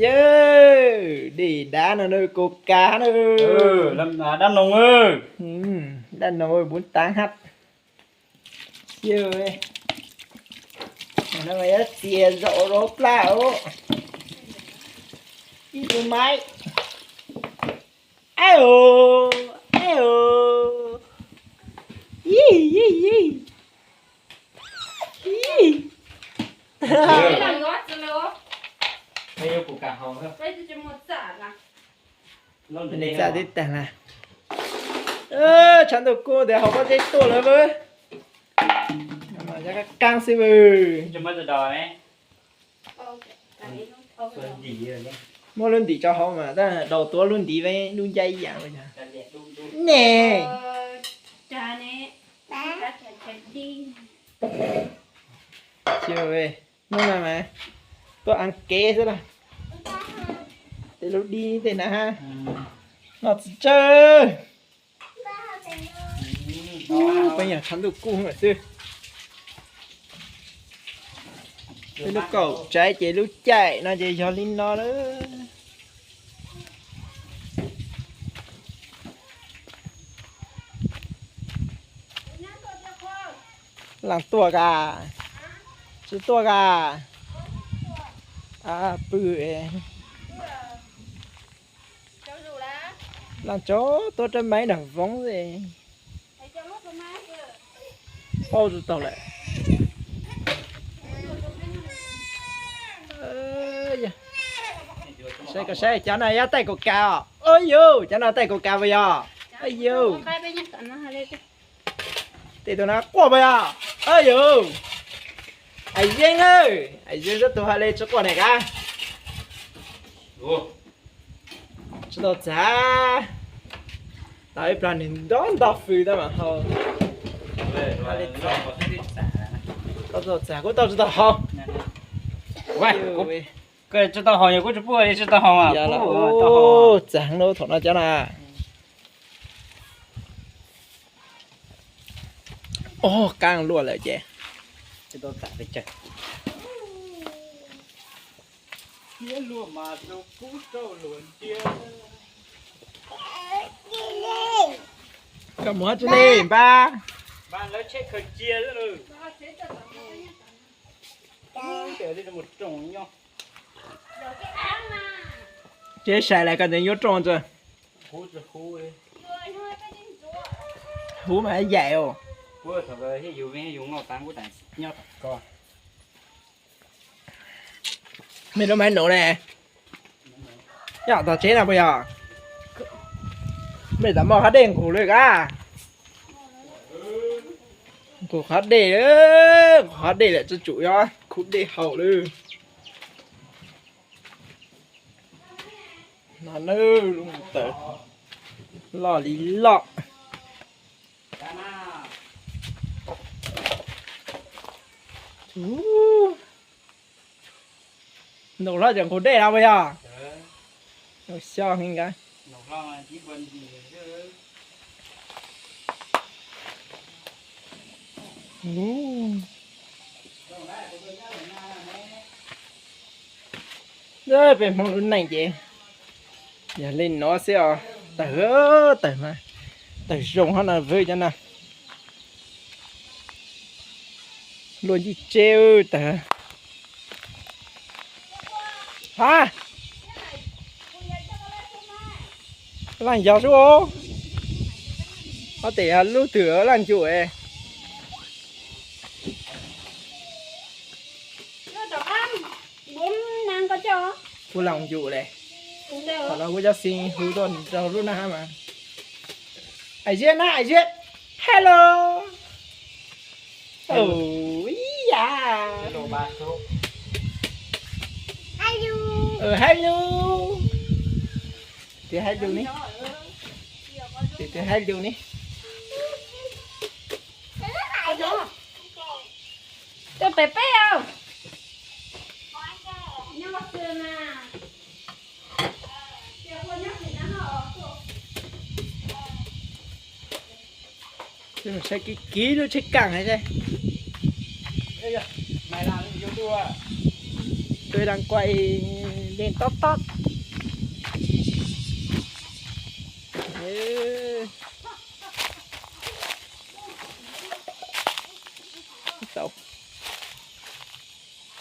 Yawg, dej dab no na, Coca na. Dab noog, dab noog bốn tám H. Yawg, no mas yuav txias zaum rau plab os. Ib tug maib. Ai ôs, ai ôs. Yij, yij, yij. Yij. Txav tib tag na. Tshav ntuj kub tias haus pob zeb tuaj lawm. Qab qab xwb. Muab lub ntim tso hauv mas, tab daus tuav lub ntiv ve lub ncaj ib yam. Ne. Hnub no mas tuaj an kev xwb las. Tej lub dib tej na, noj txiv tsawg. Peb yog tshav ntuj kub lawm xwb. Peb lub kaum tsaib ces lub caij no ces yog li no lawm. Laaj tuaj ka? Tsi tuaj ka? Pw. Laaj tso tuaj rab maiv nram voov xwb. Paub tsis tau lawm. Saib, koj saib cov no yog taij Coca os. Ua yuv, cov no taij Coca puas yog? Ua yuv. Tej tus no quaj puas yog? Ua yuv. Ais Yeeb, Ais Yeeb, tab tus hais li tsis quaj ne ka? Tsis tau txav. Tau ib plag nws nto nto fws tab mas hau. Tau txav kuj tau tsis tau hau. Koj tsis tau haus, yog kuv tsis pub li tsis tau haus. Txav lawm thaum no cov na. Oj, qaab luaj lawm ces. Koj mus hab tsi ne npab? Tsev sai lawm koj ntxeev yuav rooj tso. Huv mas yaim os. Mej lub maiv nuv ne, yog tog tsev no puas yog? Mej tam moj qhov dej nqus lawm ka? Nqus qhov dej, nqus qhov dej lawm tsi tsum yog khuv dej haus lawm. No na, lub taws loj li loj. Nus hlob tseem nqus dej no puas yog? Xyov heev nkaus. Peb Hmoob lub neej ces yog li no xwb os. Tawg, tawg mas, tawg zoo hab no vwm cov no. Luaj ncej tseb tawg. Ha, laaj yog sub. Ob tes lub twg laaj ncuj. Kuv laaj ncuj le. Thaum no kuv cov xeeb hu tuaj rau lub na mas. Ais Ziab na, Ais Ziab. Hello. Ib yam. Hello. Tes hello ne. Tes hello ne. Coj pem peb os. Saib kiv kiv lub tsheb kaaj hab. Tôi đang quay lên tót tót. Ê. Tau.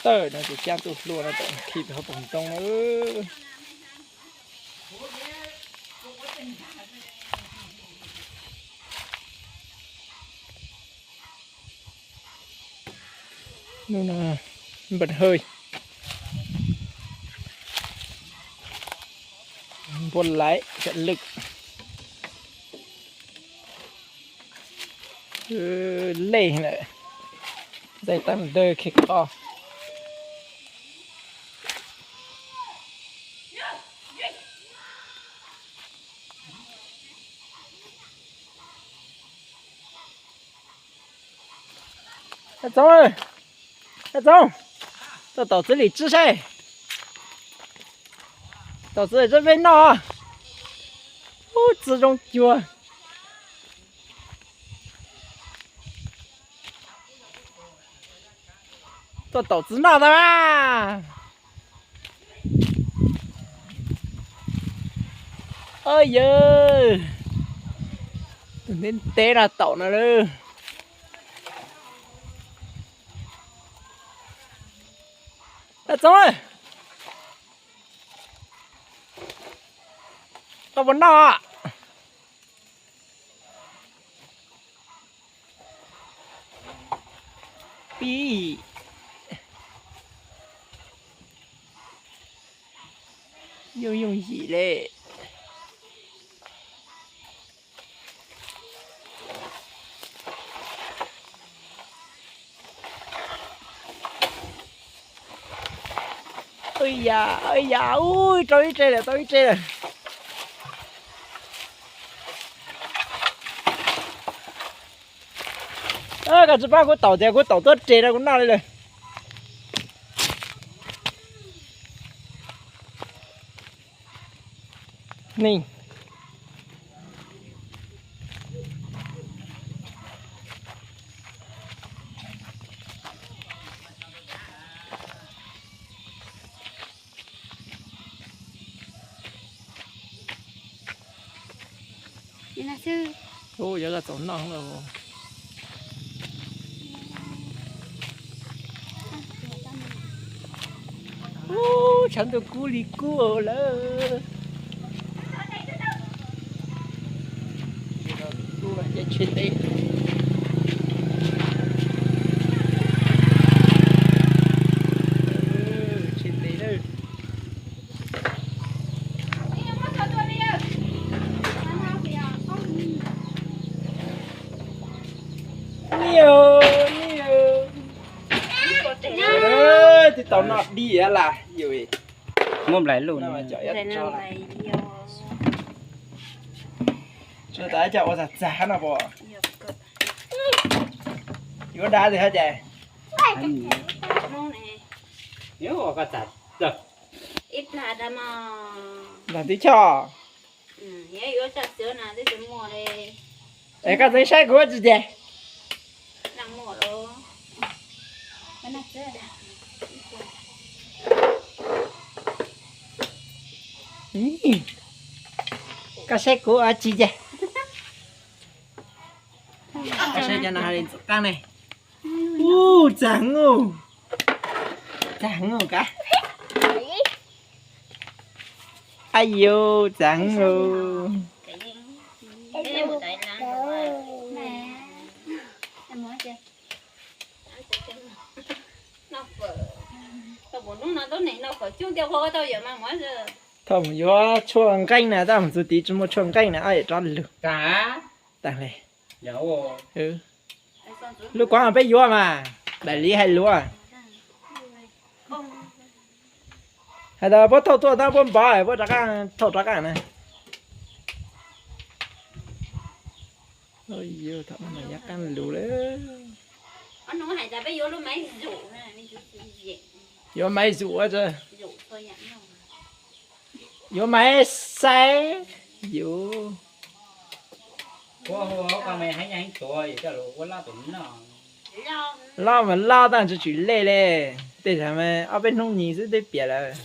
Tawm no ces cab tuaj hlua no tawm khi hauv poom ntoo na. Hnub no npam hawj, npua laiv cov lwm lej lawm, ntais tag ntawd khiav qos. Txoov, Txoov, tuaj taum txiv lim tswb saib. Taum txiv lim tswb peb noj. Ub, txiv zoo cuag. Tuaj taum txiv noj tau. Yawg, tus ntev ntev no taum no lawm. Txoov, koj puas noj? Pib yooj yooj yim li. Ua ya, ua ya, ub, rau ib tse lawm, tau ib tse lawm. Koj tsis pab kuv taum tias kuv taum tuab res rau kuv noj li lawm. Ni. Ub, yuav txaus noj lawm. Ub, tshav ntuj kub li kub lawm. Tsheb ntev, tsheb ntev lawm. Twb tau noj dib las yus. Muab nplais luj. Tsuas tas cov ua txag txag no pom. Yuav dab li hab ces. Ntag twb choj. Es koj txeev saib kuv ua tsi ces. Koj saib kuv ua tsi ces. Koj saib cov no hais li ntxim qab ne. Ub, txag ub. Txag ub ka. Ab yus, txag ub. Thaum mus yuav tshuaj nqeeb na, tab mus txug tid tsis muaj tshuaj nqeeb na, ob yam rov lug. Tag li. Lub kuv peb yuav mas, daim li hais luag. Hais tias puab thauj tuaj tab puab npov puab rov qab thauj rov qab na. Thaum no mas yav qaab lug lawm. Yuav maiv zum, yuav maiv saib, yus. Loj mas loj tab tsis tswm lej le. Tej zaum mas ob peb hnub nyi xwb twb piam lawm.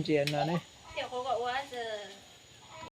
Ntsia no ne.